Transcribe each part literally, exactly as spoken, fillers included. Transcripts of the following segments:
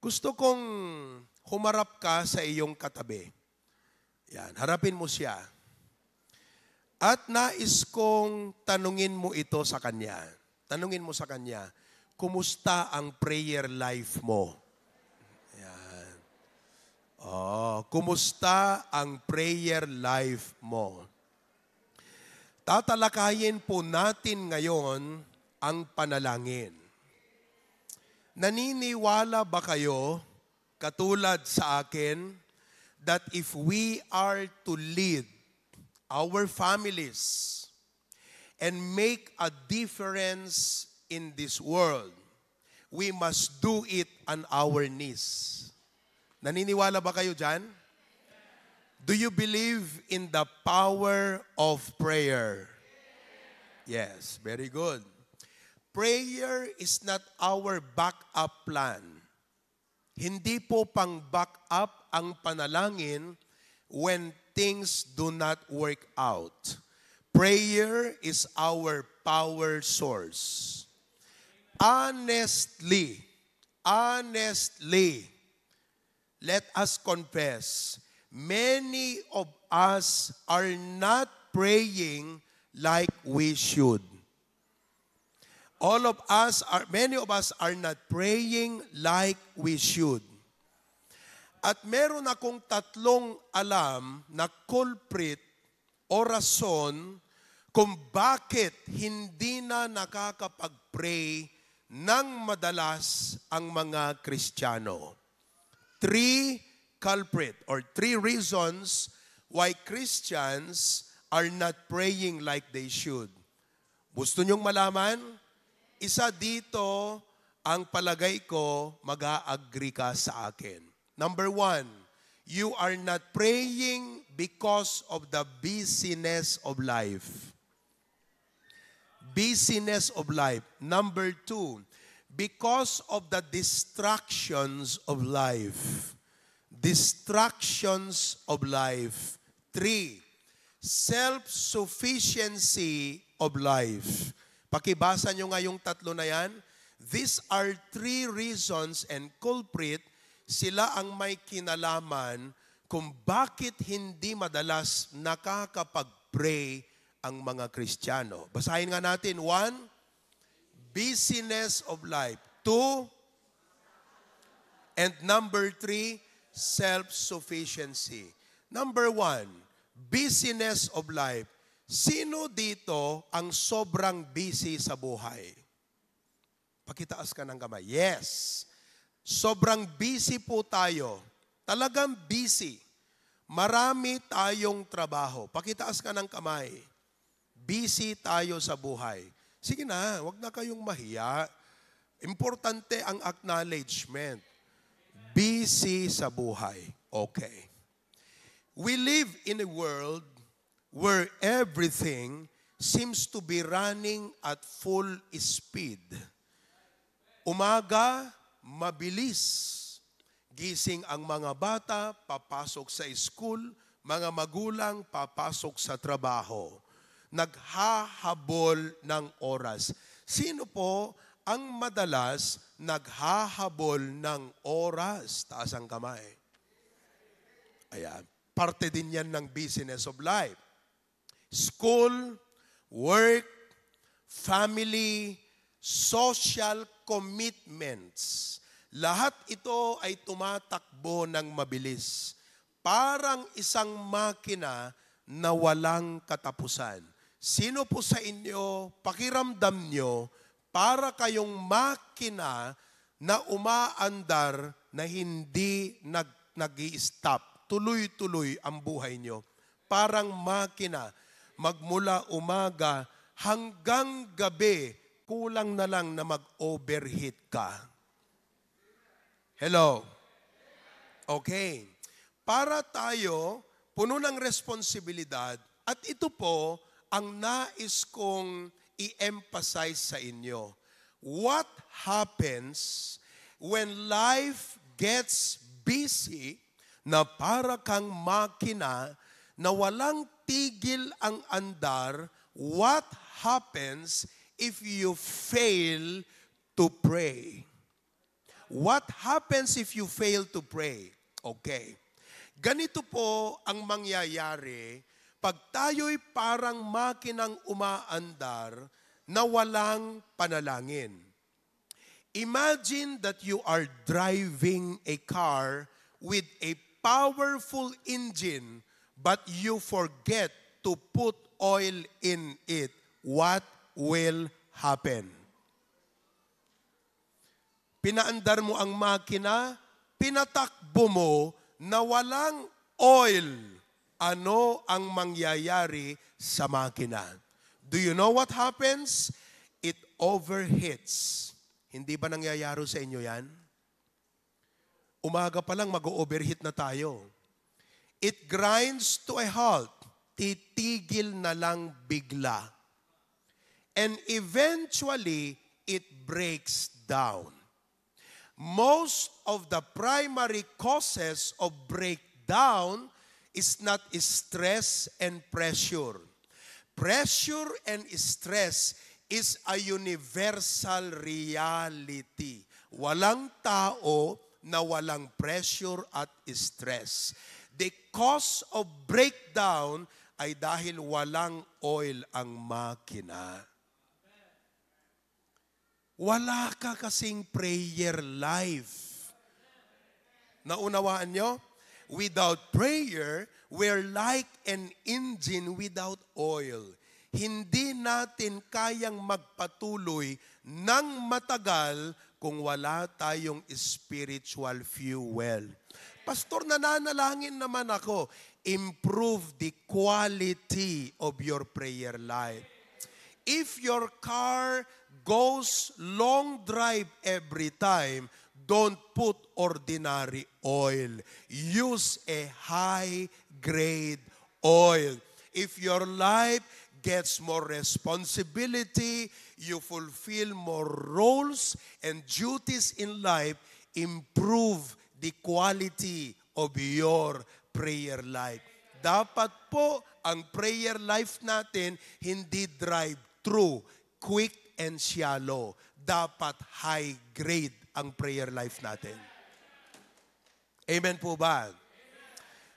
Gusto kong humarap ka sa iyong katabi. Yan, harapin mo siya. At nais kong tanungin mo ito sa kanya. Tanungin mo sa kanya, "Kumusta ang prayer life mo?" Yan. Oh, kumusta ang prayer life mo? Tatalakayin po natin ngayon ang panalangin. Naniniwala ba kayo, katulad sa akin, that if we are to lead our families and make a difference in this world, we must do it on our knees? Naniniwala ba kayo dyan? Do you believe in the power of prayer? Yes, very good. Prayer is not our backup plan. Hindi po pang-backup ang panalangin when things do not work out. Prayer is our power source. Honestly, honestly, let us confess, many of us are not praying like we should. All of us are, many of us are not praying like we should. At meron akong tatlong alam na culprit o rason kung bakit hindi na nakakapag-pray ng madalas ang mga Kristiyano. Three culprit or three reasons why Christians are not praying like they should. Gusto niyong malaman? Isa dito ang palagay ko mag-a-agree ka sa akin. Number one, you are not praying because of the busyness of life. Busyness of life. Number two, because of the distractions of life. Distractions of life. Three, self-sufficiency of life. Pakibasa nyo nga yung tatlo na yan. These are three reasons and culprit, sila ang may kinalaman kung bakit hindi madalas nakakapag-pray ang mga Kristiyano. Basahin nga natin. One, busyness of life. Two, and number three, self-sufficiency. Number one, busyness of life. Sino dito ang sobrang busy sa buhay? Pakitaas ka ng kamay. Yes. Sobrang busy po tayo. Talagang busy. Marami tayong trabaho. Pakitaas ka ng kamay. Busy tayo sa buhay. Sige na, wag na kayong mahiya. Importante ang acknowledgement. Busy sa buhay. Okay. We live in a world where everything seems to be running at full speed. Umaga, mabilis. Gising ang mga bata, papasok sa school, mga magulang, papasok sa trabaho. Naghahabol ng oras. Sino po ang madalas naghahabol ng oras? Taas ang kamay. Ayan. Parte din yan ng busyness of life. School, work, family, social commitments. Lahat ito ay tumatakbo ng mabilis. Parang isang makina na walang katapusan. Sino po sa inyo, pakiramdam nyo, para kayong makina na umaandar na hindi nag-, nag-i-stop? Tuloy-tuloy ang buhay nyo. Parang makina, magmula umaga hanggang gabi, kulang na lang na mag-overheat ka. Hello? Okay. Para tayo, puno ng responsibilidad, at ito po ang nais kong i-emphasize sa inyo. What happens when life gets busy na para kang makina na walang tigil ang andar? What happens if you fail to pray? What happens if you fail to pray? Okay. Ganito po ang mangyayari pag tayo'y parang makinang umaandar na walang panalangin. Imagine that you are driving a car with a powerful engine, but you forget to put oil in it. What will happen? Pinaandar mo ang makina, pinatakbo mo na walang oil. Ano ang mangyayari sa makina? Do you know what happens? It overheats. Hindi ba nangyayari sa inyo yan? Umaga pa lang, mag-overheat na tayo. It grinds to a halt. Titigil na lang bigla. And eventually, it breaks down. Most of the primary causes of breakdown is not stress and pressure. Pressure and stress is a universal reality. Walang tao na walang pressure at stress. The cause of breakdown ay dahil walang oil ang makina. Wala ka kasing prayer life. Naunawaan nyo? Without prayer, we're like an engine without oil. Hindi natin kayang magpatuloy ng matagal kung wala tayong spiritual fuel. "Pastor, nananalangin naman ako." Improve the quality of your prayer life. If your car goes long drive every time, don't put ordinary oil. Use a high grade oil. If your life gets more responsibility, you fulfill more roles and duties in life, improve the quality of your prayer life. Dapat po ang prayer life natin hindi drive-through, quick and shallow. Dapat high grade ang prayer life natin. Amen po ba?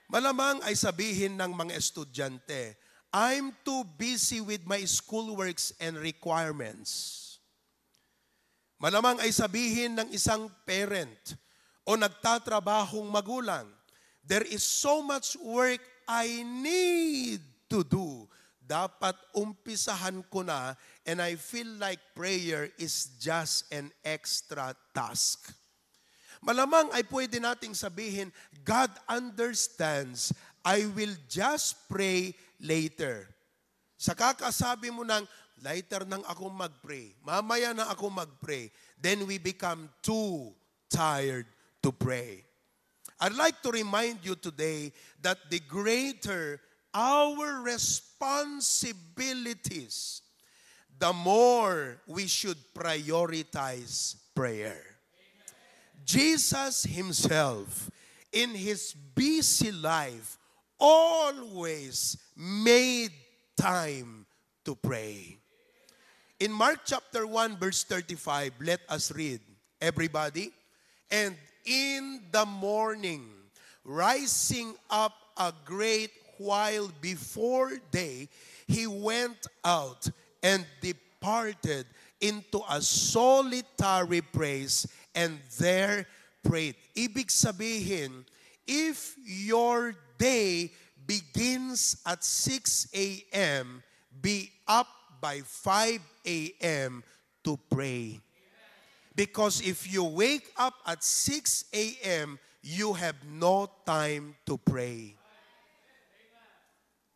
Malamang ay sabihin ng mga estudyante, "I'm too busy with my schoolworks and requirements." Malamang ay sabihin ng isang parent o nagtatrabahong magulang, "There is so much work I need to do. Dapat umpisahan ko na, and I feel like prayer is just an extra task." Malamang ay pwede nating sabihin, "God understands, I will just pray later." Sa kakasabi mo ng, "Later nang ako mag-pray, mamaya na ako mag-pray," then we become too tired to pray. I'd like to remind you today that the greater our responsibilities, the more we should prioritize prayer. Jesus himself, in his busy life, always made time to pray. In Mark chapter one, verse thirty-five, let us read. Everybody. "And in the morning, rising up a great while before day, he went out and departed into a solitary place and there prayed." Ibig sabihin, if your day begins at six a m, be up by five a m to pray. Because if you wake up at six a m, you have no time to pray.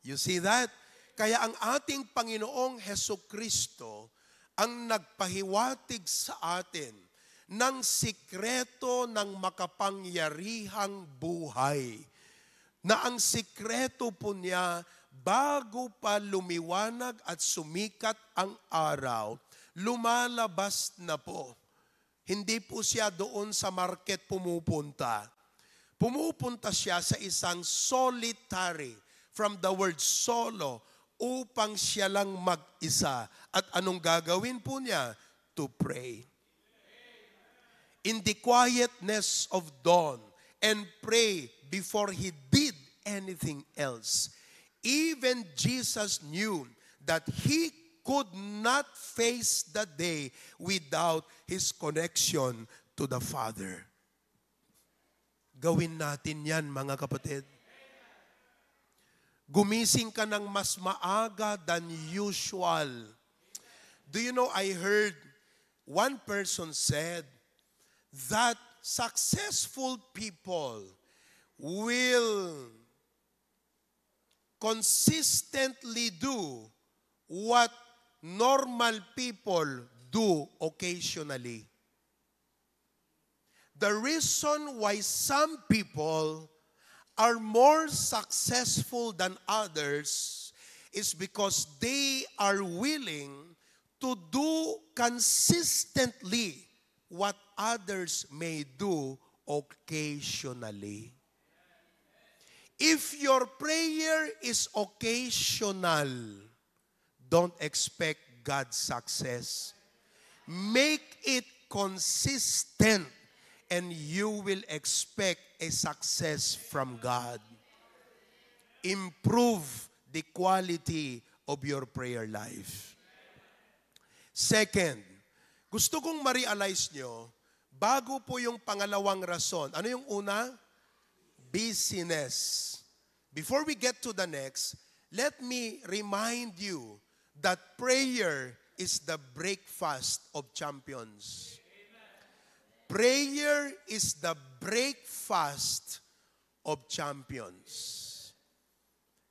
You see that? Kaya ang ating Panginoong Hesukristo ang nagpahiwatig sa atin ng sikreto ng makapangyarihang buhay, na ang sikreto po niya, bago pa lumiwanag at sumikat ang araw, lumalabas na po. Hindi po siya doon sa market pumupunta. Pumupunta siya sa isang solitary, from the word solo, upang siya lang mag-isa. At anong gagawin po niya? To pray. in the quietness of dawn and pray before he did anything else. Even Jesus knew that he could not face the day without his connection to the Father. Gawin natin yan, mga kapatid. Gumising ka ng mas maaga than usual. Do you know, I heard one person said that successful people will consistently do what normal people do occasionally. The reason why some people are more successful than others is because they are willing to do consistently what others may do occasionally. If your prayer is occasional, don't expect God's success. Make it consistent and you will expect a success from God. Improve the quality of your prayer life. Second, gusto kong ma-realize nyo, bago po yung pangalawang rason. Ano yung una? Busyness. Before we get to the next, let me remind you that prayer is the breakfast of champions. Prayer is the breakfast of champions.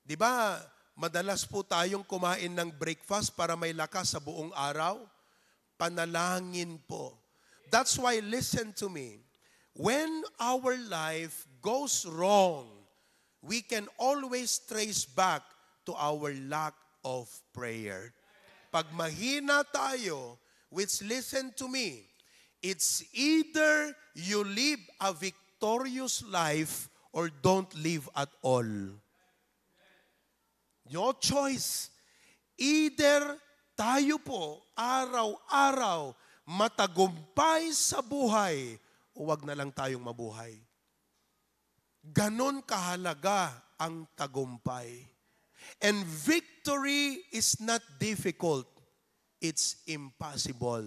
Di ba, madalas po tayong kumain ng breakfast para may lakas sa buong araw? Panalangin po. That's why, listen to me. When our life goes wrong, we can always trace back to our lack of prayer. Pag mahina tayo, which, listen to me, it's either you live a victorious life or don't live at all. No choice. Either tayo po, araw-araw, matagumpay sa buhay, o wag na lang tayong mabuhay. Ganon kahalaga ang tagumpay. And victory is not difficult. It's impossible.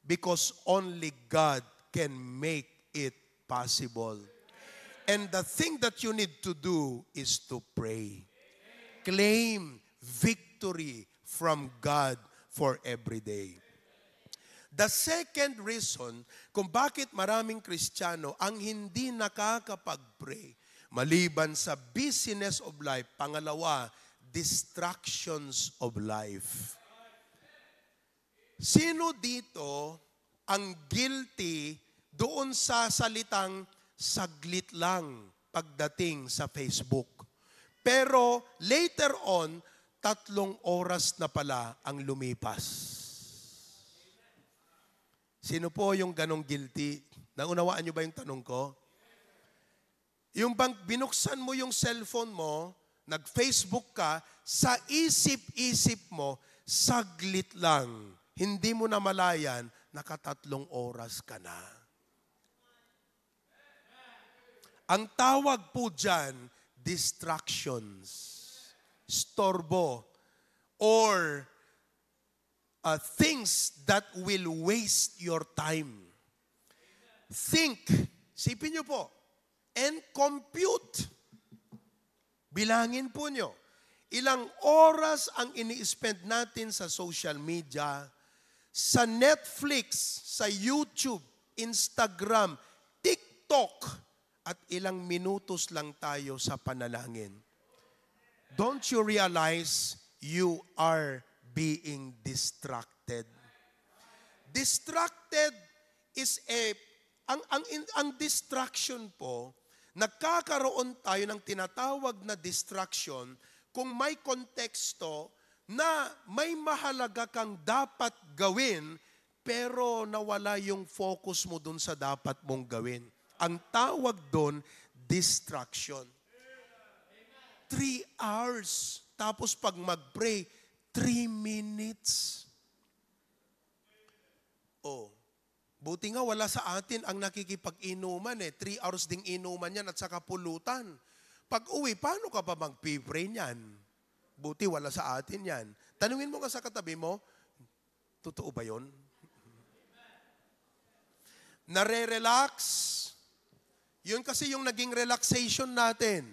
Because only God can make it possible. And the thing that you need to do is to pray. Claim victory from God for every day. The second reason kung bakit maraming Kristiyano ang hindi nakakapag-pray, maliban sa busyness of life, pangalawa, distractions of life. Sino dito ang guilty doon sa salitang saglit lang pagdating sa Facebook? Pero later on, tatlong oras na pala ang lumipas. Sino po yung ganong guilty? Naunawaan nyo ba yung tanong ko? Yung bang binuksan mo yung cellphone mo, nag-Facebook ka, sa isip-isip mo, saglit lang, hindi mo namalayan, nakatatlong oras ka na. Ang tawag po dyan, distractions, storbo, or uh, things that will waste your time. Think, isipin nyo po, and compute. Bilangin po nyo, ilang oras ang ini-spend natin sa social media, sa Netflix, sa YouTube, Instagram, TikTok, at ilang minutos lang tayo sa panalangin. Don't you realize you are being distracted? Distracted is a, ang, ang, in- ang distraction po, nagkakaroon tayo ng tinatawag na distraction kung may konteksto na may mahalaga kang dapat gawin, pero nawala yung focus mo dun sa dapat mong gawin. Ang tawag dun, distraction. Three hours. Tapos pag mag-pray, three minutes. Oh. Buti nga wala sa atin ang nakikipag-inuman eh. Three hours ding inuman yan at saka pulutan. Pag uwi, paano ka pa magpipray niyan? Buti wala sa atin yan. Tanungin mo nga sa katabi mo, "Totoo ba yun?" Nare-relax. Yun kasi yung naging relaxation natin.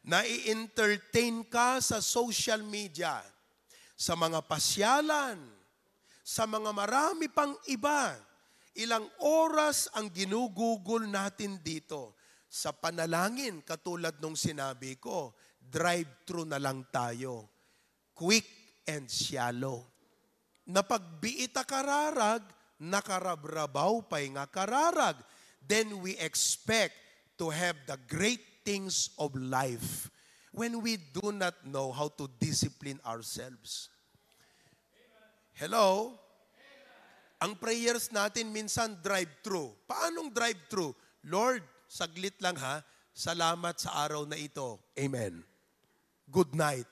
Nai-entertain ka sa social media, sa mga pasyalan, sa mga marami pang iba. Ilang oras ang ginugugol natin dito. Sa panalangin, katulad nung sinabi ko, drive-thru na lang tayo. Quick and shallow. Napagbiit a kararag, nakarabrabaw pay nga kararag. Then we expect to have the great things of life when we do not know how to discipline ourselves. Hello? Ang prayers natin minsan drive-thru. Paanong drive-thru? "Lord, saglit lang ha. Salamat sa araw na ito. Amen. Good night."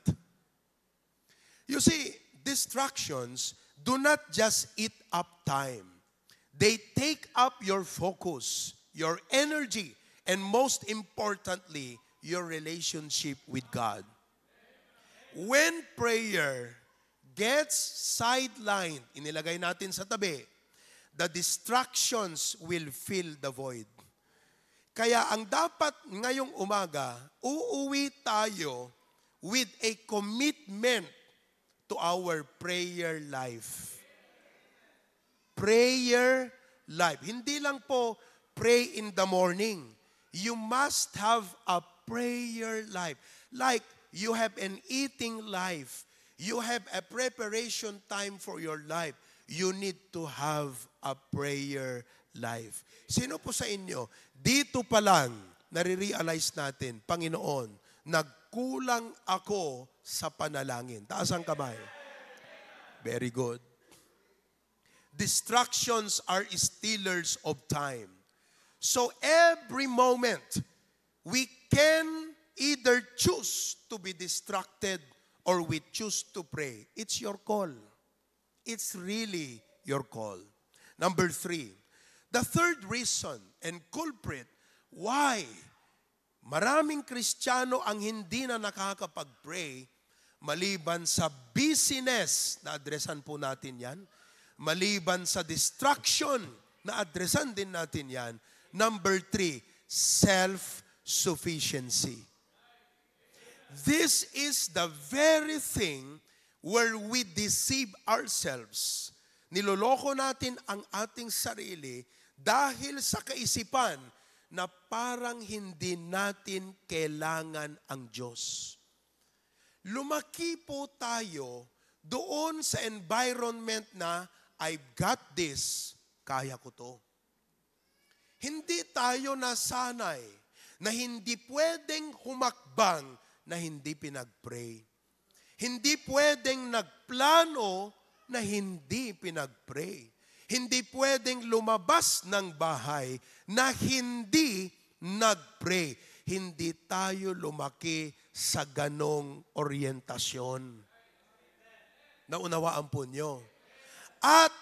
You see, distractions do not just eat up time. They take up your focus, your energy, and most importantly, your relationship with God. When prayer gets sidelined, inilagay natin sa tabi, the distractions will fill the void. Kaya ang dapat ngayong umaga, uuwi tayo with a commitment to our prayer life. Prayer life. Hindi lang po pray in the morning. You must have a prayer life. Like you have an eating life. You have a preparation time for your life. You need to have a prayer life. Sino po sa inyo, dito pa lang, nare-realize natin, "Panginoon, nagkulang ako sa panalangin." Taas ang kamay. Very good. Distractions are stealers of time. So every moment, we can either choose to be distracted or we choose to pray. It's your call. It's really your call. Number three, the third reason and culprit why maraming Kristiyano ang hindi na nakakapag-pray, maliban sa busyness, na-addressan po natin yan, maliban sa distraction, na-addressan din natin yan. Number three, self-sufficiency. This is the very thing where we deceive ourselves. Niloloko natin ang ating sarili dahil sa kaisipan na parang hindi natin kailangan ang Diyos. Lumaki po tayo doon sa environment na, "I've got this, kaya ko to." Hindi tayo nasanay na hindi pwedeng humakbang na hindi pinag-pray. Hindi pwedeng nagplano na hindi pinag-pray. Hindi pwedeng lumabas ng bahay na hindi nag-pray. Hindi tayo lumaki sa ganong oryentasyon. Naunawaan po nyo? At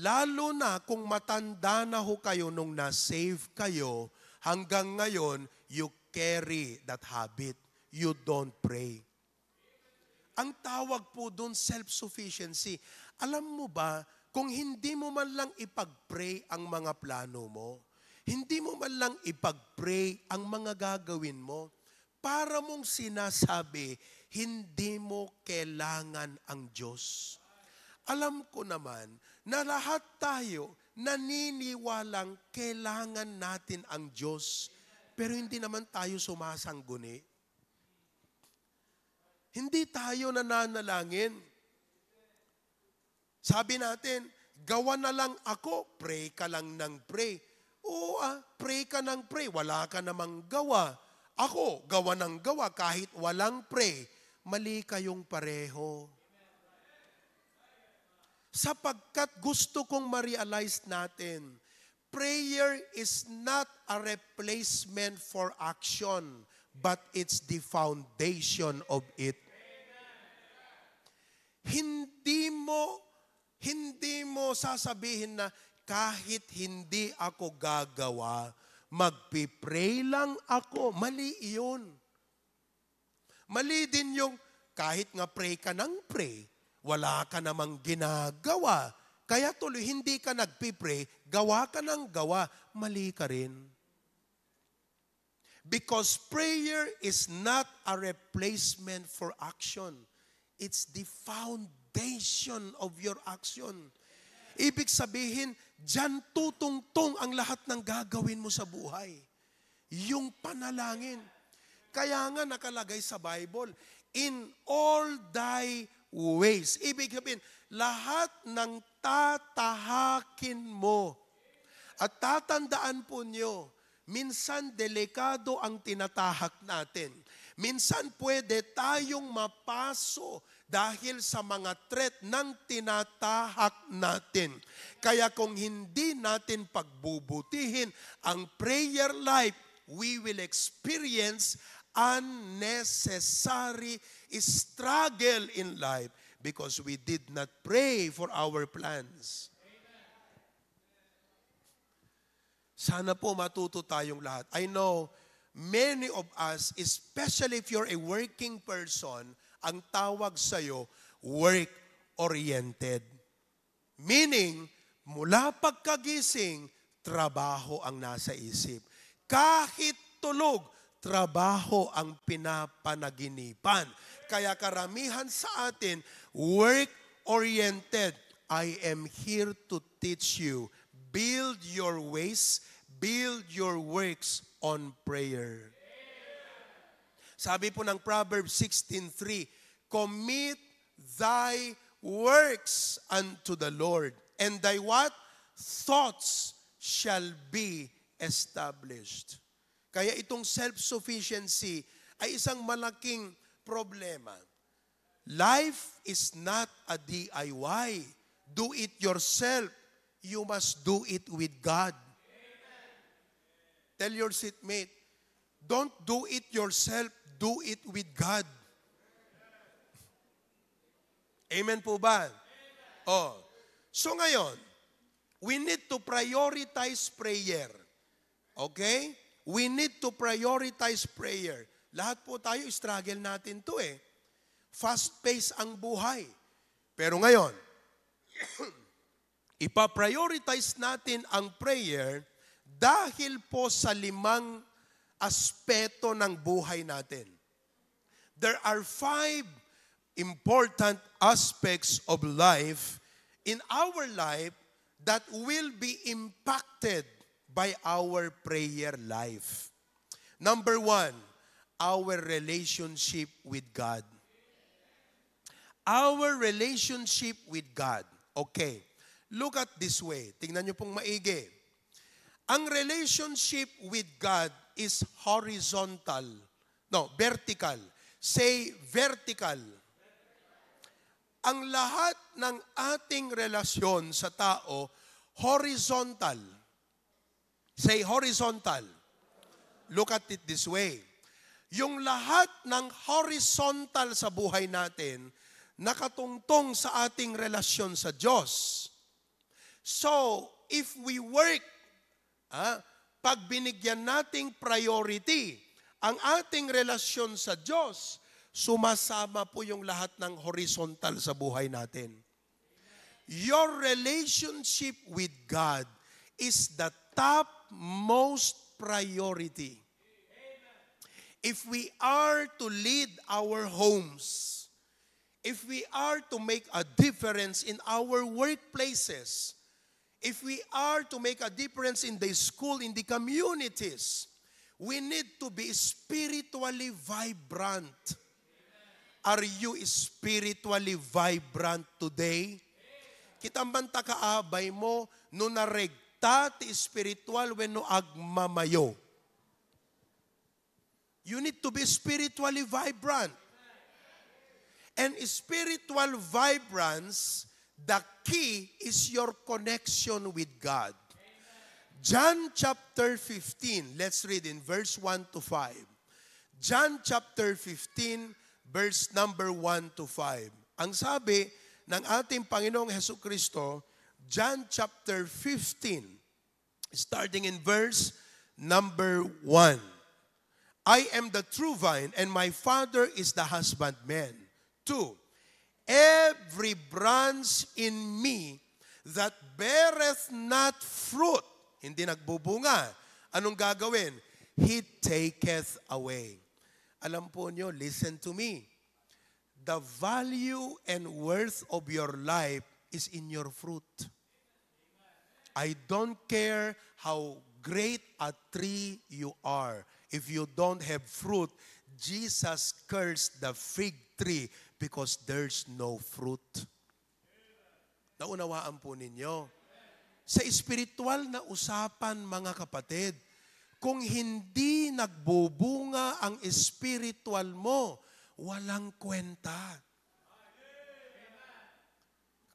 lalo na kung matanda na ho kayo nung na-save kayo, hanggang ngayon, you carry that habit. You don't pray. Ang tawag po dun, self-sufficiency. Alam mo ba, kung hindi mo man lang ipag-pray ang mga plano mo, hindi mo man lang ipag-pray ang mga gagawin mo, para mong sinasabi, hindi mo kailangan ang Diyos. Alam ko naman na lahat tayo naniniwalang kailangan natin ang Diyos, pero hindi naman tayo sumasangguni. Hindi tayo nananalangin. Sabi natin, "Gawa na lang ako," pray ka lang ng pray. Oo ah, pray ka ng pray, wala ka namang gawa. Ako, gawa ng gawa kahit walang pray. Mali kayong pareho. Sapagkat gusto kong ma-realize natin, prayer is not a replacement for action, but it's the foundation of it. Hindi mo, hindi mo sasabihin na Kahit hindi ako gagawa, magpi-pray lang ako. Mali iyon. Mali din yung kahit nga pray ka ng pray, wala ka namang ginagawa. Kaya tuloy hindi ka nagpi-pray, gawa ka ng gawa, mali ka rin. Because prayer is not a replacement for action. It's the foundation of your action. Ibig sabihin, diyan tutungtong ang lahat ng gagawin mo sa buhay. Yung panalangin. Kaya nga nakalagay sa Bible, "In all thy ways." Ibig sabihin, lahat ng tatahakin mo. At tatandaan po nyo, minsan delikado ang tinatahak natin. Minsan pwede tayong mapaso dahil sa mga threat ng tinatahak natin. Kaya kung hindi natin pagbubutihin ang prayer life, we will experience unnecessary struggle in life because we did not pray for our plans. Sana po matuto tayong lahat. I know many of us, especially if you're a working person, ang tawag sa'yo, work-oriented. Meaning, mula pagkagising, trabaho ang nasa isip. Kahit tulog, trabaho ang pinapanaginipan. Kaya karamihan sa atin, work-oriented. I am here to teach you. Build your ways, build your works on prayer. Sabi po ng Proverbs sixteen three, "Commit thy works unto the Lord, and thy what? Thoughts shall be established." Kaya itong self-sufficiency ay isang malaking problema. Life is not a D I Y. Do it yourself. You must do it with God. Tell your seatmate, "Don't do it yourself, do it with God." Amen po ba? Oh. So ngayon, we need to prioritize prayer. Okay? We need to prioritize prayer. Lahat po tayo, struggle natin to eh. Fast-paced ang buhay. Pero ngayon, ipa-prioritize natin ang prayer dahil po sa limang aspeto ng buhay natin. There are five important aspects of life, in our life, that will be impacted by our prayer life. Number one, our relationship with God. Our relationship with God. Okay. Look at this way. Tingnan niyo pong maigi. Ang relationship with God is horizontal. No, vertical. Say vertical. Ang lahat ng ating relasyon sa tao, horizontal. Say horizontal. Look at it this way. Yung lahat ng horizontal sa buhay natin, nakatungtong sa ating relasyon sa Diyos. So, if we work, ah, pag binigyan nating priority ang ating relasyon sa Diyos, sumasama po yung lahat ng horizontal sa buhay natin. Your relationship with God is the topmost priority. If we are to lead our homes, if we are to make a difference in our workplaces, if we are to make a difference in the school, in the communities, we need to be spiritually vibrant. Are you spiritually vibrant today? Kita man ta kaabay mo no naregta ti spiritual wenno agmamayo. You need to be spiritually vibrant. And spiritual vibrance, the key is your connection with God. John chapter fifteen, let's read in verse one to five. John chapter fifteen, verse number one to five. Ang sabi ng ating Panginoong Hesus Kristo, John chapter fifteen, starting in verse number one. "I am the true vine, and my Father is the husbandman." Two, "Every branch in me that beareth not fruit," hindi nagbubunga, anong gagawin? "He taketh away." Alam po nyo, listen to me. The value and worth of your life is in your fruit. I don't care how great a tree you are. If you don't have fruit, Jesus cursed the fig tree because there's no fruit. Naunawaan po ninyo? Sa espiritual na usapan, mga kapatid, kung hindi nagbubunga ang espiritual mo, walang kwenta.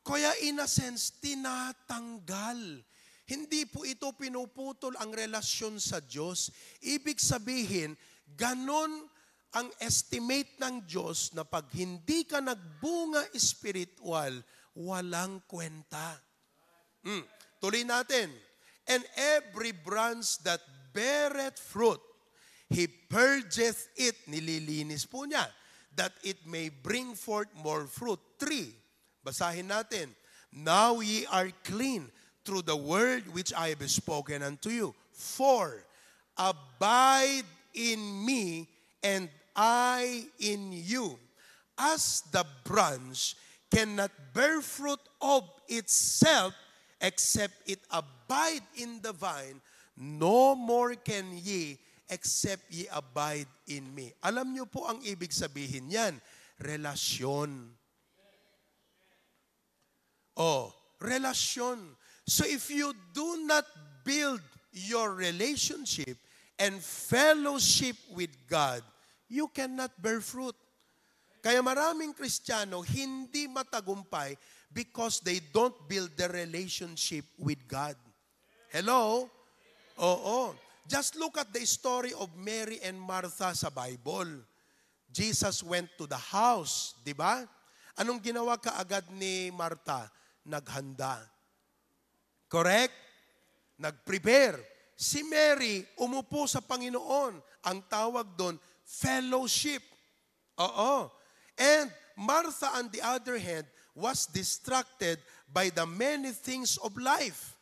Kaya in a sense, tinatanggal. Hindi po ito pinuputol ang relasyon sa Diyos. Ibig sabihin, ganon ang estimate ng Diyos na pag hindi ka nagbunga espiritual, walang kwenta. Mm. Tuloy natin. "And every branch that beareth fruit, he purgeth it," nililinis po niya, "that it may bring forth more fruit." Three, basahin natin. "Now ye are clean through the word which I have spoken unto you." Four, "Abide in me, and I in you. As the branch cannot bear fruit of itself except it abide in the vine, no more can ye except ye abide in me." Alam niyo po ang ibig sabihin niyan? Relasyon. Oh, relasyon. So if you do not build your relationship and fellowship with God, you cannot bear fruit. Kaya maraming Kristiyano hindi matagumpay because they don't build their relationship with God. Hello? Oo. Just look at the story of Mary and Martha sa Bible. Jesus went to the house, di ba? Anong ginawa kaagad ni Martha? Naghanda. Correct? Nag-prepare. Si Mary, umupo sa Panginoon. Ang tawag doon, fellowship. Oo. And Martha, on the other hand, was distracted by the many things of life.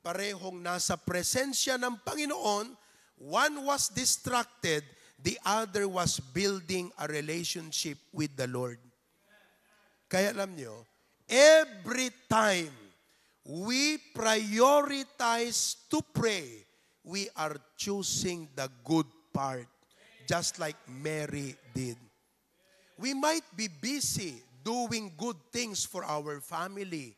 Parehong nasa presensya ng Panginoon, one was distracted, the other was building a relationship with the Lord. Kaya alam nyo, every time we prioritize to pray, we are choosing the good part, just like Mary did. We might be busy doing good things for our family,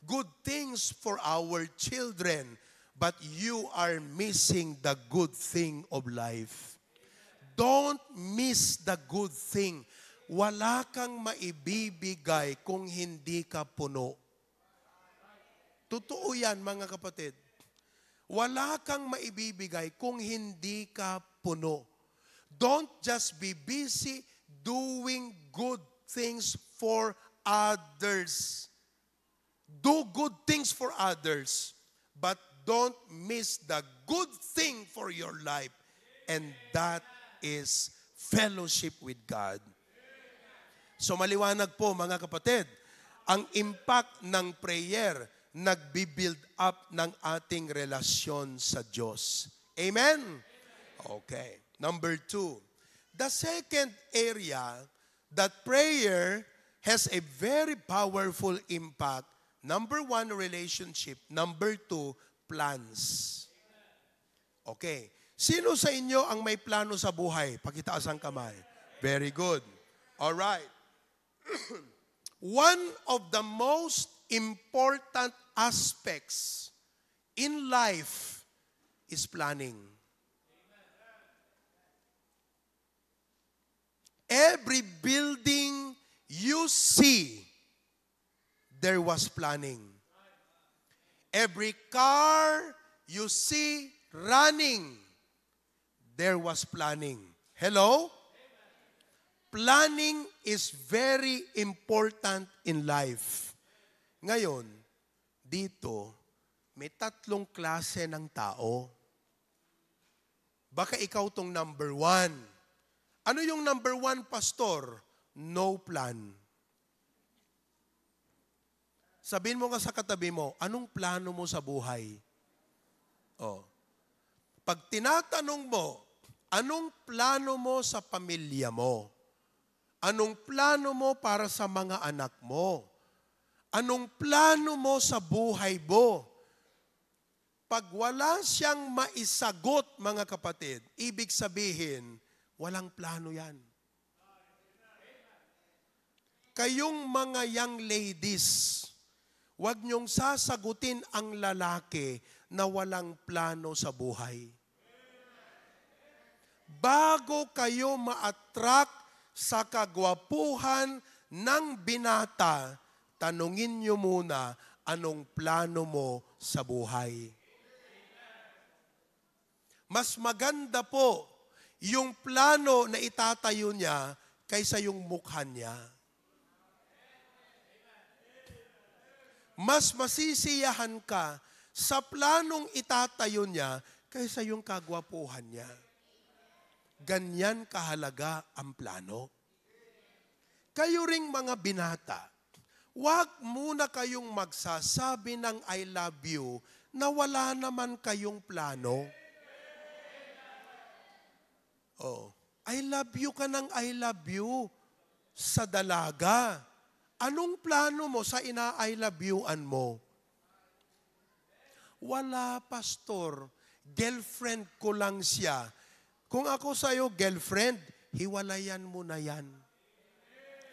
good things for our children, but you are missing the good thing of life. Don't miss the good thing. Wala kang maibibigay kung hindi ka puno. Totoo yan, mga kapatid. Wala kang maibibigay kung hindi ka puno. Don't just be busy doing good things for others. Do good things for others, but don't miss the good thing for your life, and that is fellowship with God. So maliwanag po, mga kapatid, ang impact ng prayer, nagbi-build up ng ating relasyon sa Diyos. Amen? Okay. Number two, the second area that prayer has a very powerful impact. Number one, relationship. Number two, plans. Okay. Sino sa inyo ang may plano sa buhay? Pakitaas ang kamay. Very good. All right. One of the most important aspects in life is planning. Every building you see, there was planning. Every car you see running, there was planning. Hello? Planning is very important in life. Ngayon, dito, may tatlong klase ng tao. Baka ikaw tong number one. Ano yung number one, Pastor? No plan. Sabihin mo nga sa katabi mo, "Anong plano mo sa buhay?" Oh. Pag tinatanong mo, "Anong plano mo sa pamilya mo? Anong plano mo para sa mga anak mo? Anong plano mo sa buhay mo?" Pag wala siyang maisagot, mga kapatid, ibig sabihin, walang plano yan. Kayong mga young ladies, huwag niyong sasagutin ang lalaki na walang plano sa buhay. Bago kayo ma-attract sa kagwapuhan ng binata, tanungin niyo muna, "Anong plano mo sa buhay?" Mas maganda po yung plano na itatayo niya kaysa yung mukha niya. Mas masisiyahan ka sa planong itatayo niya kaysa yung kagwapuhan niya. Ganyan kahalaga ang plano. Kayo ring mga binata, huwag muna kayong magsasabi ng "I love you" na wala naman kayong plano. Oh, "I love you" ka ng "I love you" sa dalaga. Anong plano mo sa ina-I love you-an mo? "Wala, Pastor. Girlfriend ko lang siya." Kung ako sa'yo, girlfriend, hiwalayan mo na yan.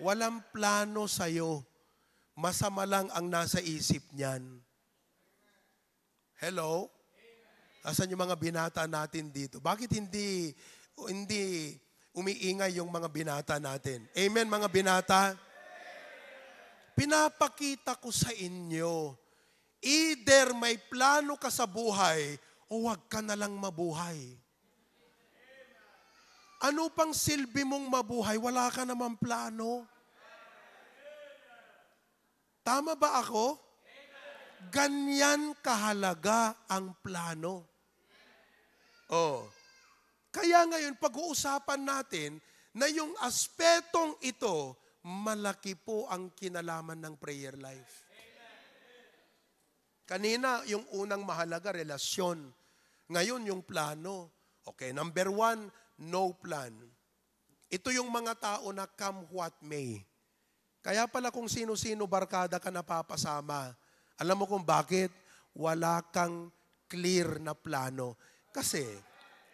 Walang plano sa'yo. Masama lang ang nasa isip niyan. Hello? Asan yung mga binata natin dito? Bakit hindi, hindi umiingay yung mga binata natin? Amen, mga binata? Pinapakita ko sa inyo, either may plano ka sa buhay o wag ka na lang mabuhay. Ano pang silbi mong mabuhay? Wala ka namang plano. Tama ba ako? Ganyan kahalaga ang plano. Oh. Kaya ngayon, pag-uusapan natin na yung aspetong ito, malaki po ang kinalaman ng prayer life. Kanina, yung unang mahalaga, relasyon. Ngayon, yung plano. Okay, number one, no plan. Ito yung mga tao na come what may. Kaya pala kung sino-sino barkada ka napapasama. Alam mo kung bakit? Wala kang clear na plano. Kasi,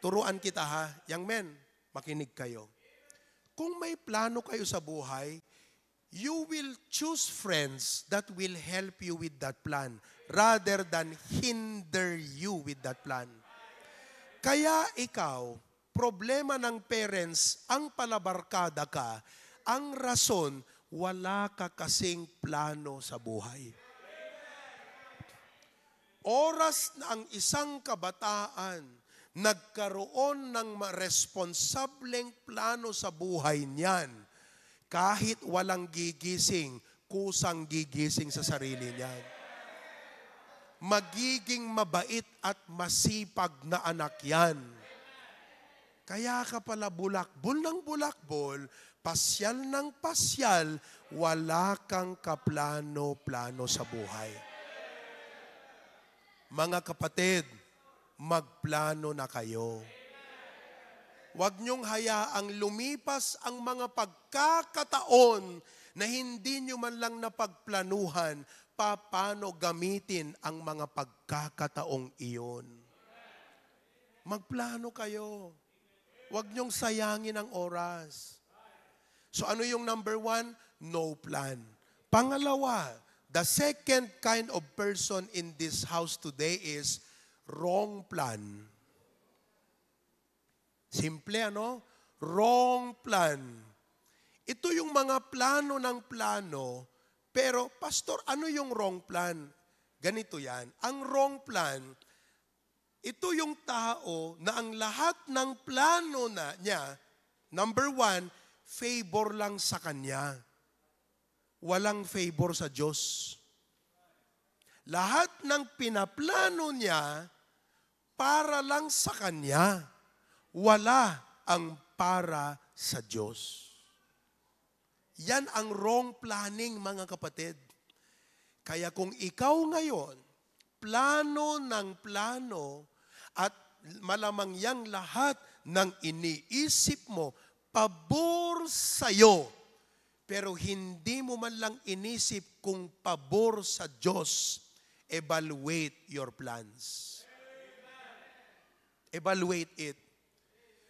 turuan kita ha, young men, makinig kayo. Kung may plano kayo sa buhay, you will choose friends that will help you with that plan rather than hinder you with that plan. Kaya ikaw, problema ng parents ang palabarkada ka, ang rason, wala ka kasing plano sa buhay. Oras na ang isang kabataan nagkaroon ng ma-, responsableng plano sa buhay niyan, kahit walang gigising, kusang gigising sa sarili niyan. Magiging mabait at masipag na anak yan. Kaya ka pala bulakbol ng bulakbol, pasyal ng pasyal, wala kang kaplano-plano sa buhay. Mga kapatid, magplano na kayo. Huwag niyong hayaang lumipas ang mga pagkakataon na hindi niyo man lang napagplanuhan papaano gamitin ang mga pagkakataong iyon. Magplano kayo. Huwag niyong sayangin ang oras. So ano yung number one? No plan. Pangalawa, the second kind of person in this house today is wrong plan. Simple, ano? Wrong plan. Ito yung mga plano ng plano, pero, "Pastor, ano yung wrong plan?" Ganito yan. Ang wrong plan, ito yung tao na ang lahat ng plano na niya, number one, favor lang sa kanya. Walang favor sa Diyos. Lahat ng pinaplano niya para lang sa kanya. Wala ang para sa Diyos. Yan ang wrong planning, mga kapatid. Kaya kung ikaw ngayon, plano ng plano, at malamang yang lahat ng iniisip mo, pabor sa'yo, pero hindi mo man lang inisip kung pabor sa Diyos, evaluate your plans. Evaluate it.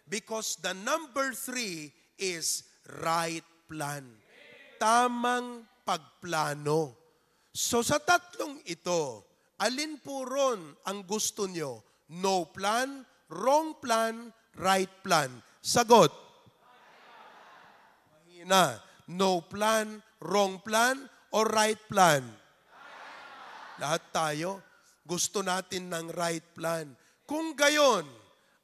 Because the number three is right plan. Tamang pagplano. So sa tatlong ito, alin po ron ang gusto nyo? No plan, wrong plan, right plan. Sagot. Mahina. No plan, wrong plan, or right plan? Lahat tayo, gusto natin ng right plan. Kung gayon,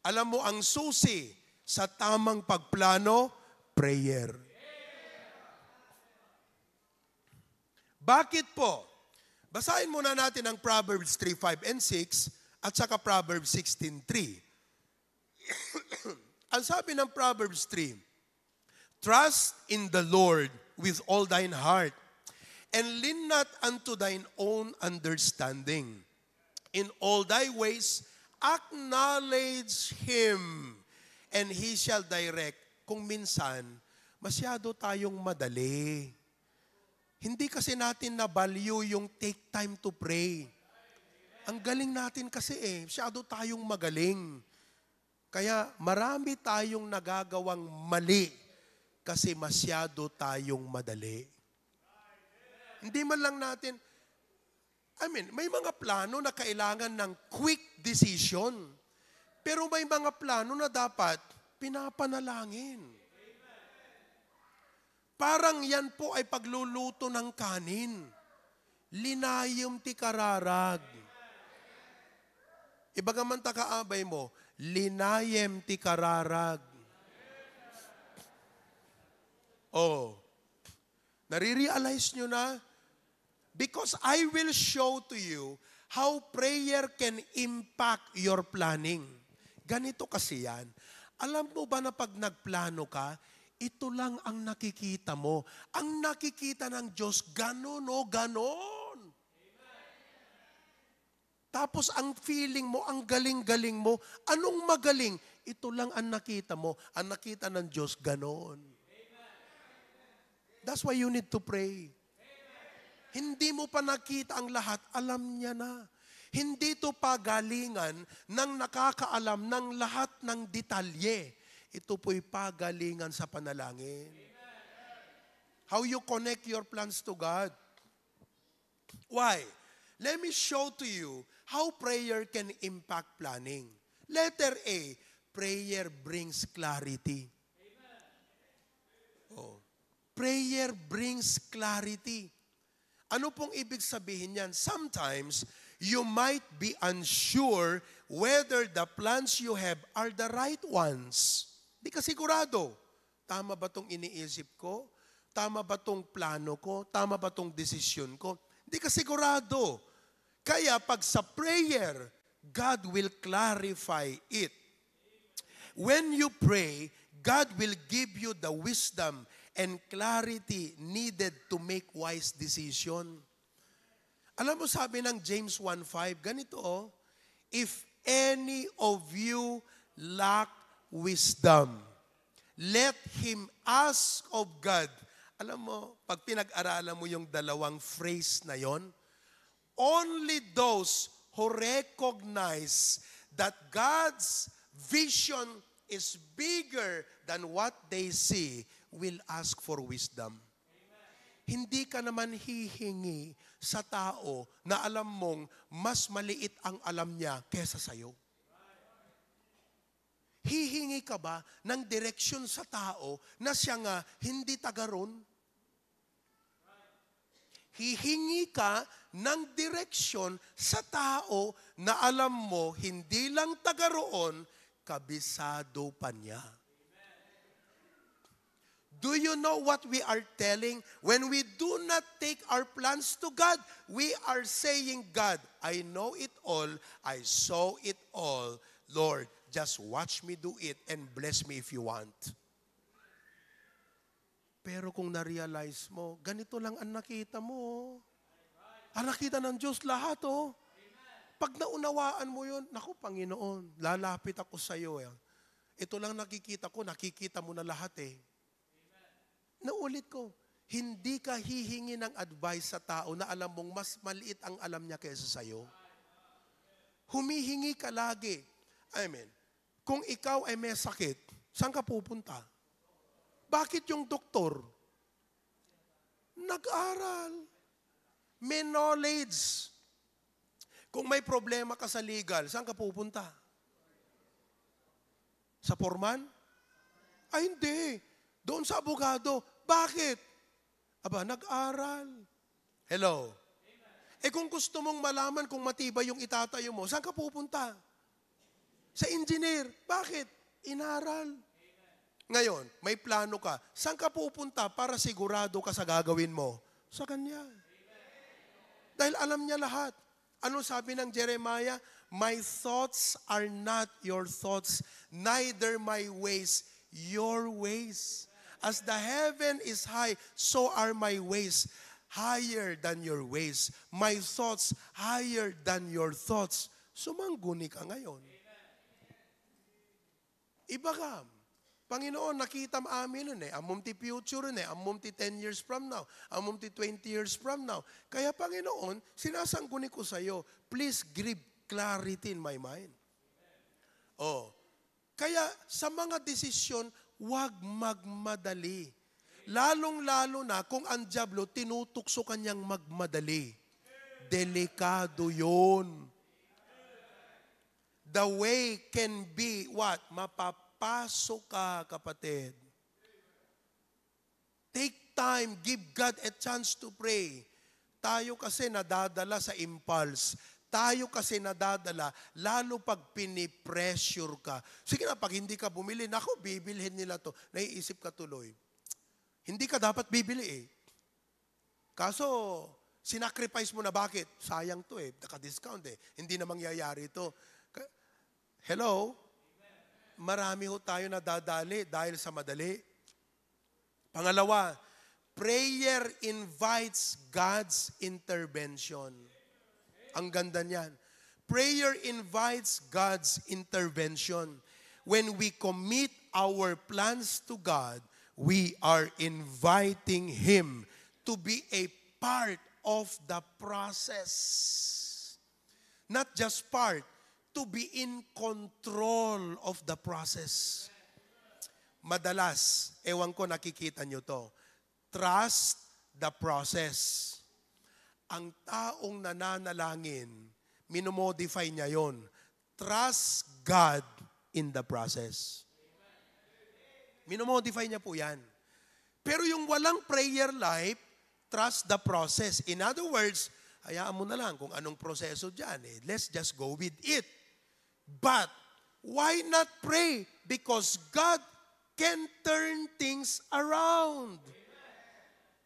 alam mo ang susi sa tamang pagplano? Prayer. Bakit po? Basahin muna natin ang Proverbs three five and six at saka Proverbs sixteen three. Ang sabi ng Proverbs three, "Trust in the Lord with all thine heart, and lean not unto thine own understanding. In all thy ways, acknowledge Him, and He shall direct." Kung minsan, masyado tayong madali. Hindi kasi natin na-value yung take time to pray. Ang galing natin kasi eh, masyado tayong magaling. Kaya marami tayong nagagawang mali kasi masyado tayong madali. Hindi man lang natin, I mean, may mga plano na kailangan ng quick decision. Pero may mga plano na dapat pinapanalangin. Parang yan po ay pagluluto ng kanin. Linayem ti kararag. Ibaga man ta kaabay mo, "Linayem ti kararag." Oh. Nare-realize nyo na? "Because I will show to you how prayer can impact your planning." Ganito kasi yan. Alam mo ba na pag nagplano ka, ito lang ang nakikita mo. Ang nakikita ng Diyos, ganon o ganon. Tapos ang feeling mo, ang galing-galing mo. Anong magaling? Ito lang ang nakita mo. Ang nakita ng Diyos, ganon. That's why you need to pray. Hindi mo pa nakita ang lahat, alam niya na. Hindi ito pagalingan ng nakakaalam ng lahat ng detalye. Ito po'y pagalingan sa panalangin. How you connect your plans to God. Why? Let me show to you how prayer can impact planning. Letter A, prayer brings clarity. Oh. Prayer brings clarity. Ano pong ibig sabihin niyan? Sometimes, you might be unsure whether the plans you have are the right ones. Di ka sigurado. Tama ba tong iniisip ko? Tama ba tong plano ko? Tama ba tong desisyon ko? Di ka sigurado. Kaya pag sa prayer, God will clarify it. When you pray, God will give you the wisdom and clarity needed to make wise decision. Alam mo, sabi ng James one five, ganito, oh, "If any of you lack wisdom, let him ask of God." Alam mo, pag pinag-aralan mo yung dalawang phrase na yon, only those who recognize that God's vision is bigger than what they see will ask for wisdom. Hindi ka naman hihingi sa tao na alam mong mas maliit ang alam niya kesa sa'yo. Hihingi ka ba ng direksyon sa tao na siya nga hindi taga ron? Hihingi ka ng direksyon sa tao na alam mo hindi lang taga roon, kabisado pa niya. Do you know what we are telling? When we do not take our plans to God, we are saying, "God, I know it all. I saw it all. Lord, just watch me do it and bless me if you want." Pero kung na-realize mo, ganito lang ang nakita mo. Ang nakita ng Diyos, lahat, oh. Pag naunawaan mo yun, "Naku, Panginoon, lalapit ako sa iyo, eh. Ito lang nakikita ko, nakikita mo na lahat, eh." Naulit ko, hindi ka hihingi ng advice sa tao na alam mong mas maliit ang alam niya kaysa sa'yo. Humihingi ka lagi. I mean, kung ikaw ay may sakit, saan ka pupunta? Bakit yung doktor? Nag-aral. May knowledge. Kung may problema ka sa legal, saan ka pupunta? Sa foreman? Ay, hindi. Doon sa abogado. Bakit? Aba, nag-aral. Hello? Eh, kung gusto mong malaman kung matibay yung itatayo mo, saan ka pupunta? Sa engineer. Bakit? Inaral. Ngayon, may plano ka. Saan ka pupunta para sigurado ka sa gagawin mo? Sa kanya. Dahil alam niya lahat. Ano sabi ng Jeremiah? "My thoughts are not your thoughts, neither my ways your ways. As the heaven is high, so are my ways higher than your ways, my thoughts higher than your thoughts." Sumangguni ka ngayon. Iba ka. "Panginoon, nakitam amin eh. Ammom ti future eh. Ammom ti ten years from now. Ammom ti twenty years from now. Kaya, Panginoon, sinasangguni ko sa'yo. Please give clarity in my mind." Oh. Kaya sa mga desisyon, huwag magmadali. Lalong-lalo na kung ang Diablo tinutukso kanyang magmadali. Delikado yun. The way can be what? Mapapaso ka, kapatid. Take time, give God a chance to pray. Tayo kasi nadadala sa impulse. Tayo kasi nadadala, lalo pag pinipressure ka. Sige na, pag hindi ka bumili, "Naku, bibilhin nila to." Naiisip ka tuloy. Hindi ka dapat bibili eh. Kaso, sinacrifice mo na. Bakit? "Sayang to eh, naka-discount eh. Hindi na mangyayari to." Ka-, Hello? Marami ho tayo nadadali dahil sa madali. Pangalawa, prayer invites God's intervention. Ang ganda niyan. Prayer invites God's intervention. When we commit our plans to God, we are inviting Him to be a part of the process. Not just part, to be in control of the process. Madalas, ewan ko, nakikita nyo to, trust the process. Ang taong nananalangin, minomodify niya yon. Trust God in the process. Minomodify niya po yan. Pero yung walang prayer life, trust the process. In other words, hayaan mo na lang kung anong proseso dyan. Eh. Let's just go with it. But why not pray? Because God can turn things around.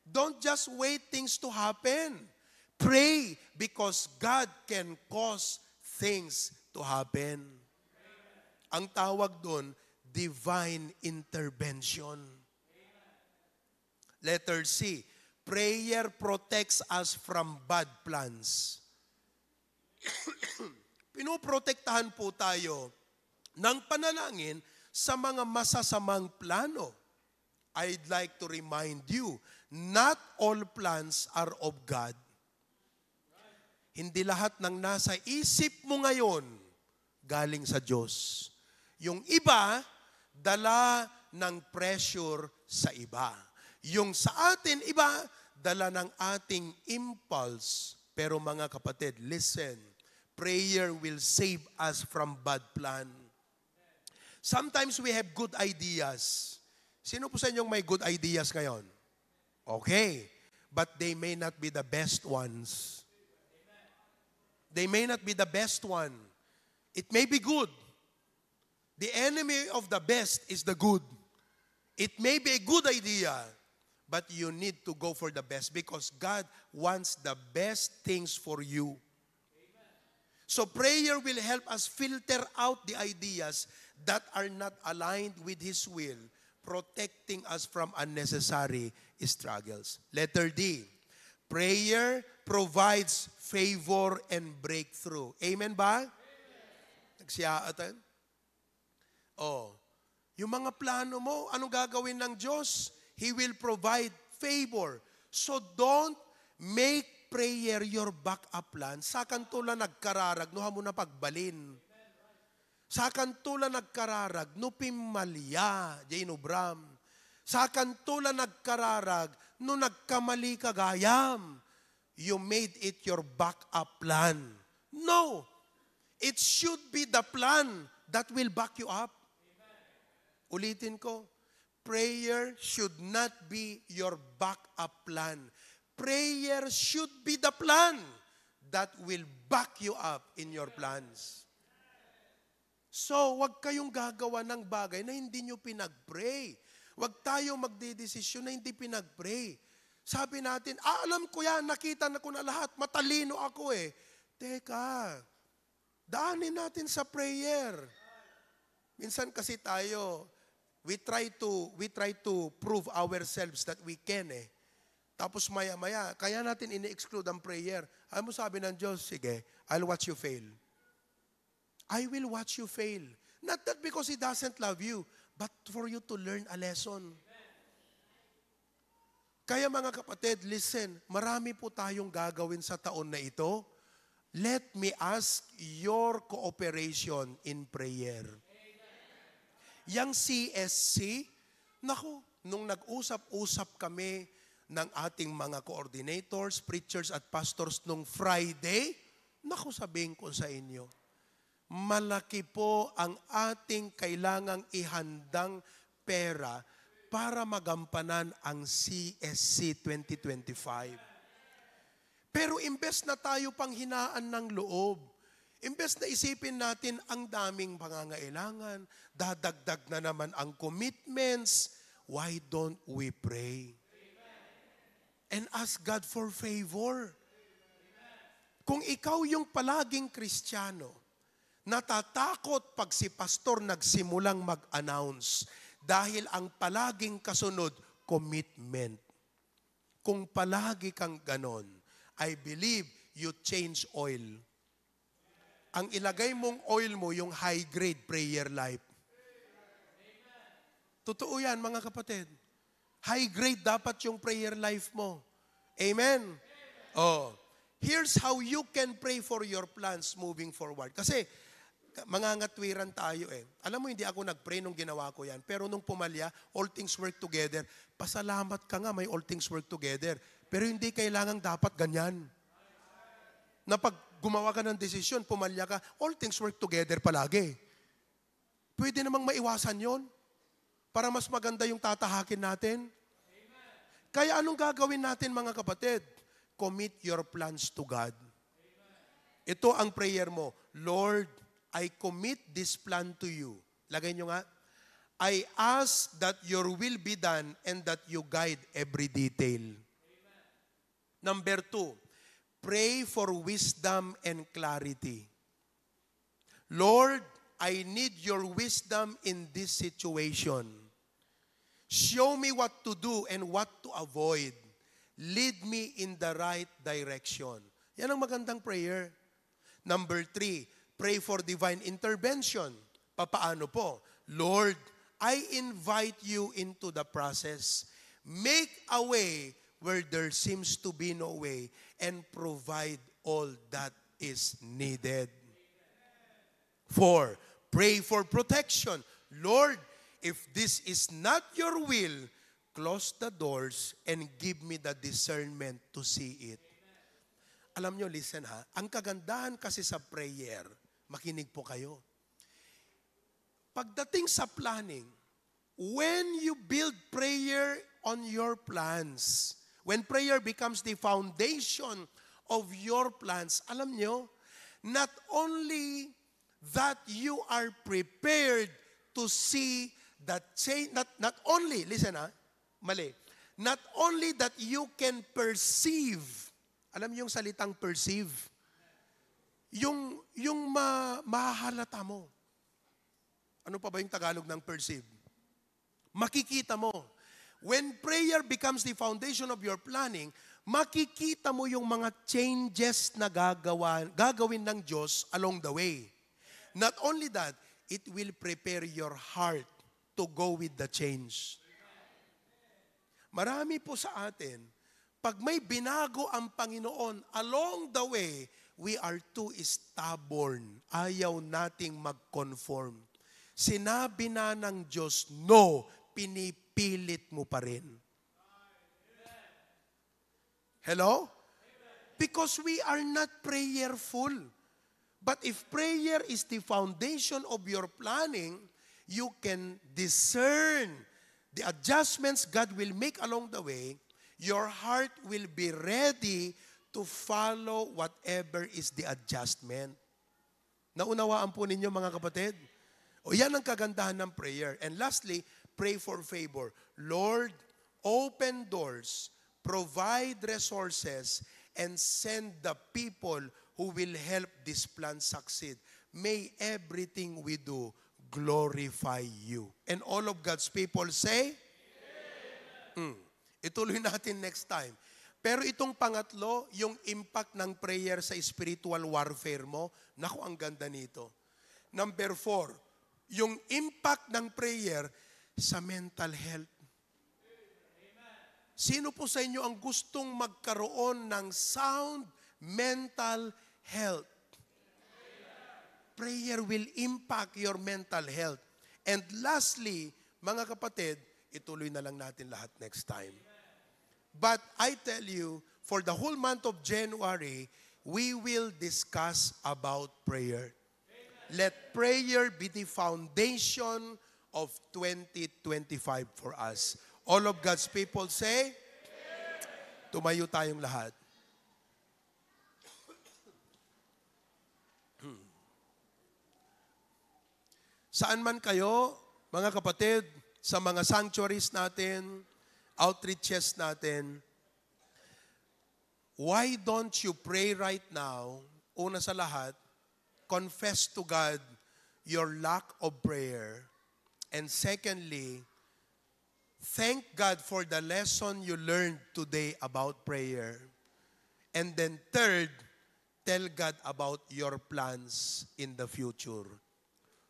Don't just wait things to happen. Pray because God can cause things to happen. Ang tawag doon, divine intervention. Letter C, prayer protects us from bad plans. Pinoprotektahan po tayo ng panalangin sa mga masasamang plano. I'd like to remind you, not all plans are of God. Hindi lahat ng nasa isip mo ngayon galing sa Diyos. Yung iba, dala ng pressure sa iba. Yung sa atin iba, dala ng ating impulse. Pero mga kapatid, listen, prayer will save us from bad plan. Sometimes we have good ideas. Sino po sa inyong may good ideas ngayon? Okay. But they may not be the best ones. They may not be the best one. It may be good. The enemy of the best is the good. It may be a good idea, but you need to go for the best because God wants the best things for you. So prayer will help us filter out the ideas that are not aligned with His will, protecting us from unnecessary struggles. Letter D, prayer provides favor and breakthrough. Amen ba? Nagsiyaatan? Oh, yung mga plano mo, anong gagawin ng Diyos? He will provide favor. So don't make prayer your backup plan. Sakanto la nagkararag, no, amo na pagbalin. Sakanto la nagkararag, no, pimmalya, diay inubram. Sakanto la nagkararag, no, nagkamali ka gayam. You made it your backup plan. No! It should be the plan that will back you up. Ulitin ko, prayer should not be your backup plan. Prayer should be the plan that will back you up in your plans. So, wag kayong gagawa ng bagay na hindi nyo pinag-pray. Wag tayo magdedesisyon na hindi pinag-pray. Sabi natin, "Ah, alam ko yan, nakita na ko na lahat, matalino ako eh." Teka, daanin natin sa prayer. Minsan kasi tayo, we try to, we try to prove ourselves that we can eh. Tapos maya-maya, kaya natin ini-exclude ang prayer. Alam mo sabi ng Diyos, "Sige, I'll watch you fail." I will watch you fail. Not that because He doesn't love you, but for you to learn a lesson. Kaya mga kapatid, listen, marami po tayong gagawin sa taon na ito. Let me ask your cooperation in prayer. Yang C S C, naku, nung nag-usap-usap kami ng ating mga coordinators, preachers at pastors nung Friday, naku, sabihin ko sa inyo, malaki po ang ating kailangang ihandang pera para magampanan ang C S C twenty twenty-five. Pero imbes na tayo panghinaan ng loob, imbes na isipin natin ang daming pangangailangan, dadagdag na naman ang commitments, why don't we pray? And ask God for favor. Kung ikaw yung palaging Kristiyano, natatakot pag si pastor nagsimulang mag-announce dahil ang palaging kasunod, commitment. Kung palagi kang ganon, I believe you change oil. Ang ilagay mong oil mo, yung high grade prayer life. Totoo yan, mga kapatid. High grade dapat yung prayer life mo. Amen? Oh, here's how you can pray for your plans moving forward. Kasi, mangangatwiran tayo eh. Alam mo, hindi ako nag-pray nung ginawa ko yan. Pero nung pumalya, all things work together. Pasalamat ka nga, may all things work together. Pero hindi kailangang dapat ganyan. Na pag gumawa ka ng desisyon, pumalya ka, all things work together palagi. Pwede namang maiwasan yon para mas maganda yung tatahakin natin. Kaya anong gagawin natin, mga kapatid? Commit your plans to God. Ito ang prayer mo, "Lord, I commit this plan to you." Lagay nyo nga, "I ask that your will be done and that you guide every detail." Number two, pray for wisdom and clarity. "Lord, I need your wisdom in this situation. Show me what to do and what to avoid. Lead me in the right direction." Yan ang magandang prayer. Number three, pray for divine intervention. Papaano po? "Lord, I invite you into the process. Make a way where there seems to be no way and provide all that is needed." Four, pray for protection. "Lord, if this is not your will, close the doors and give me the discernment to see it." Alam nyo, listen ha, ang kagandahan kasi sa prayer, makinig po kayo. Pagdating sa planning, when you build prayer on your plans, when prayer becomes the foundation of your plans, alam nyo, not only that you are prepared to see That change, not, not only, listen ha, mali. Not only that you can perceive, alam niyo yung salitang perceive? Yung, yung ma-, mahahalata mo. Ano pa ba yung Tagalog ng perceive? Makikita mo. When prayer becomes the foundation of your planning, makikita mo yung mga changes na gagawa, gagawin ng Diyos along the way. Not only that, it will prepare your heart to go with the change. Marami po sa atin, pag may binago ang Panginoon, along the way, we are too stubborn. Ayaw nating mag-conform. Sinabi na ng Diyos, "No," pinipilit mo pa rin. Hello? Because we are not prayerful. But if prayer is the foundation of your planning, you can discern the adjustments God will make along the way. Your heart will be ready to follow whatever is the adjustment. Naunawaan po ninyo, mga kapatid? O, yan ang kagandahan ng prayer. And lastly, pray for favor. Lord, open doors, provide resources, and send the people who will help this plan succeed. May everything we do glorify you. And all of God's people say, Mm. Ituloy natin next time. Pero itong pangatlo, yung impact ng prayer sa spiritual warfare mo, naku, ang ganda nito. Number four, yung impact ng prayer sa mental health. Sino po sa inyo ang gustong magkaroon ng sound mental health? Prayer will impact your mental health. And lastly, mga kapatid, ituloy na lang natin lahat next time. But I tell you, for the whole month of January, we will discuss about prayer. Let prayer be the foundation of twenty twenty-five for us. All of God's people say, tumayo tayong lahat. Saan man kayo, mga kapatid, sa mga sanctuaries natin, outreaches natin, why don't you pray right now? Una sa lahat, confess to God your lack of prayer. And secondly, thank God for the lesson you learned today about prayer. And then third, tell God about your plans in the future.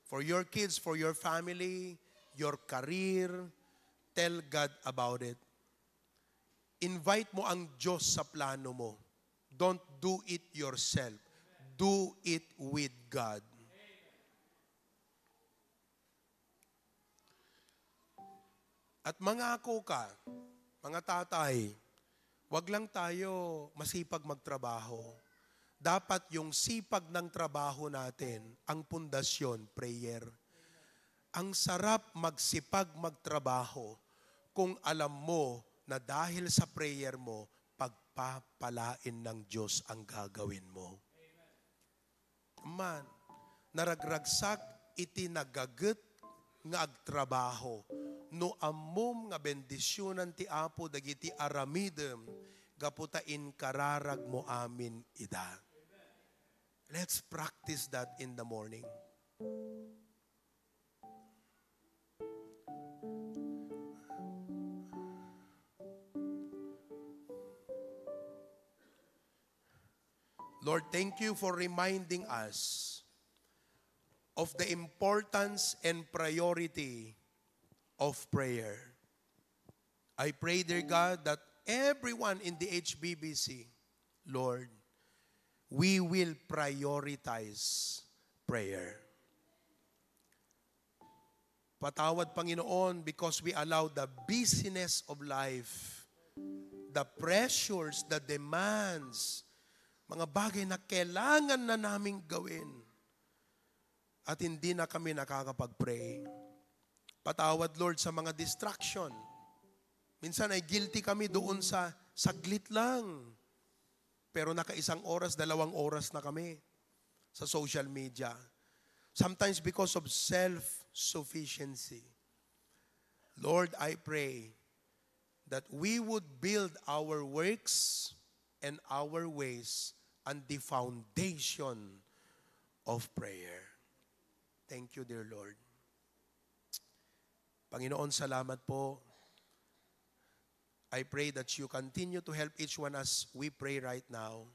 For your kids, for your family, your career, tell God about it. Invite mo ang Diyos sa plano mo. Don't do it yourself. Do it with God. At mangako ka, mga tatay, wag lang tayo masipag magtrabaho. Dapat yung sipag ng trabaho natin, ang pundasyon, prayer. Ang sarap magsipag magtrabaho kung alam mo na dahil sa prayer mo, pagpapalain ng Diyos ang gagawin mo. Man, naragragsak iti nagaget nga agtrabaho. No ammom nga bendisionan ti Apo dagiti aramidem gapu ta inkararagmo amin ida. Let's practice that in the morning. Lord, thank you for reminding us of the importance and priority of prayer. I pray, dear God, that everyone in the H B B C, Lord, we will prioritize prayer. Patawad, Panginoon, because we allow the busyness of life, the pressures, the demands, mga bagay na kailangan na naming gawin, at hindi na kami nakakapag-pray. Patawad, Lord, sa mga distraction. Minsan ay guilty kami doon sa saglit lang. Pero nakaisang oras, dalawang oras na kami sa social media. Sometimes because of self-sufficiency. Lord, I pray that we would build our works and our ways on the foundation of prayer. Thank you, dear Lord. Panginoon, salamat po. I pray that you continue to help each one as we pray right now.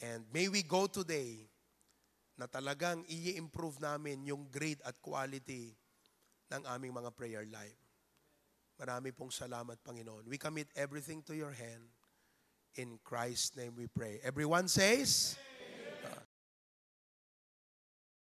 And may we go today na talagang i-improve namin yung grade at quality ng aming mga prayer life. Marami pong salamat, Panginoon. We commit everything to your hand. In Christ's name we pray. Everyone says,